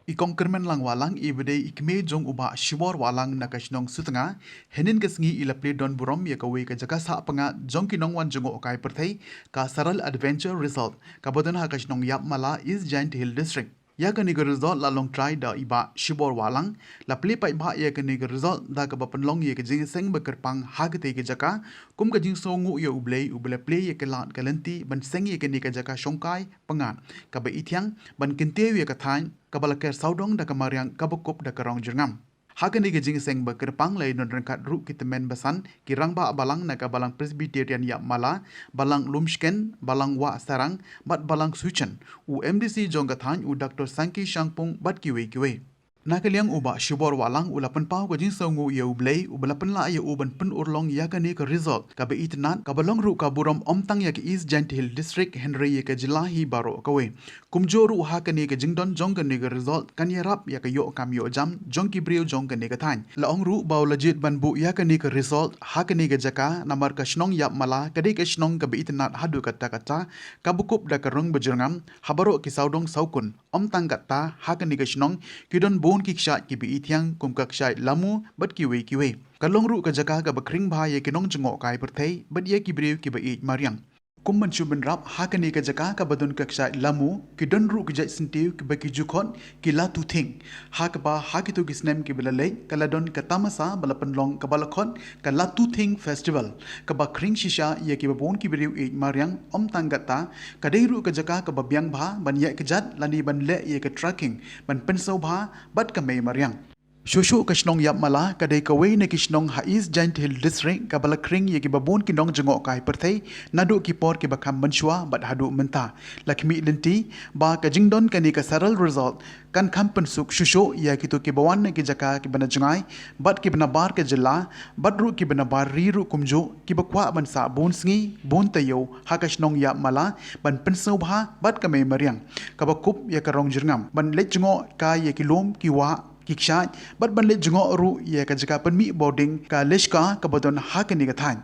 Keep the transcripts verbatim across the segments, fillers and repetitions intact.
I Kong Kyrmenlang Wahlang, i ba dei i kmie jong u Bah Shibor Wahlang na ka shnong Sutnga, hynnin ka sngi i la plie don burom ïa kawei ka jaka sah pyngngad jong ki nongwan jngohkai pyrthei, ka Saral Adventure Resort, kaba don ha ka shnong Yapmala, East Jaintia Hills District. Ïa kane ka resort la long trai da i Bah Shibor Wahlang. La plie paidbah ïa kane ka resort da kaba pynlong ïa ka jingseng ba kyrpang ha katei ka jaka, kum ka jingsngewnguh ïa U Blei uba la plie ïa ka lad ka lynti ban seng ïa kane ka jaka shongkai pyngngad kaba ithiang, ban kyntiew ïa ka thaiñ kaba la ker sawdong da ka mariang kaba kup da ka rong jyrngam. Ha kane ka jingseng ba kyrpang la ïadon ryngkat ruh ki tymmen basan, ki rangbah balang na ka Balang Presbyterian Yapmala, Balang Lumshken, Balang Wahsarang bad Balang Suchen, u M D C jong ka thaiñ u Doctor Sangki Shangpung bad kiwei kiwei. Na ka liang u Bah Shibor Wahlang u la pynpaw ka jingsngewnguh ïa U Blei uba la pynlah ïa u ban pynurlong ïa kane ka resort kaba itynnad, kaba long ruh ka burom ym tang ïa ka East Jaintia Hills District hynrei ïa ka jylla hi baroh kawei. Kumjuh ruh ha kane ka jingdon jong kane ka resort kan ïarap ïa ka ïoh kam ïoh jam jong ki briew jong kane ka thaiñ. La ong ruh ba u la jied ban buh ïa kane ka resort ha kane ka jaka namar ka shnong Yapmala ka dei ka shnong kaba itynnad haduh katta katta, kaba kup da ka rong ba jyrngam ha baroh ki sawdong sawkun. Ym tang katta, ha kane ka shnong ki don bun ki kshaid kiba ithiang kum ka kshaid Lamu bad kiwei kiwei. Ka long ruh ka jaka kaba khring bha ïa ki nongjngohkai pyrthei bad ïa ki briew kiba ïeit mariang. Kum ban shu bynrap, ha kane ka jaka kaba don ka kshaid Lamu, ki don ruh ki jait syntiew kiba ki ju khot ki Latuthing. Ha kaba ha kito ki snem kiba la leit ka la don ka tamasa ba la pynlong kaba la khot ka Latuthing Festival, kaba khring shisha ïa kiba bun ki briew ïeit mariang. Ym tang katta, ka dei ruh ka jaka kaba biang bha ban ïaid kjat lane ban leh ïa ka trekking ban pynsngewbha bad ka mei mariang. Shuh shuh ka shnong Yapmala ka dei kawei na ki shnong ha East Jaintia Hills District kaba la khring ïa kiba bun ki nongjngohkai pyrthei naduh ki por kiba kham mynshuwa bad haduh mynta. La khmih lynti ba ka jingdon kane ka Saral Resort kan kham pynsuk shuh shuh ïa kito kiba wan na ki jaka kiba na jngai bad kiba na bar ka jylla bad ruh kiba na bar ri ruh kumjuh, kiba kwah ban sah bun sngi bun taïew ha ka shnong Yapmala ban pynsngewbha bad ka mei mariang kaba kup ïa ka rong jyrngam, ban leit jngoh kai ïa ki lum ki wah, ki kshaid bad ban leit jngoh ruh ïa ka jaka pynmih bording, ka Leshka kaba don ha kane ka thaiñ.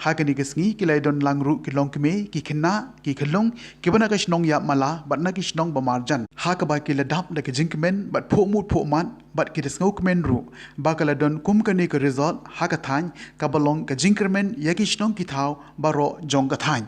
Ha kane ka sngi ki la ïadon lang ruh ki longkmie, ki khynnah, ki khyllung kiba na ka shnong Yapmala bad na ki shnong ba marjan, ha kaba ki la dap da ka jingkmen bad phuh mut phuh mat bad ki da sngewkmen ruh ba ka la don kum kane ka resort ha ka thaiñ, kaba long ka jingkyrmen ïa ki shnong ki thaw baroh jong ka thaiñ.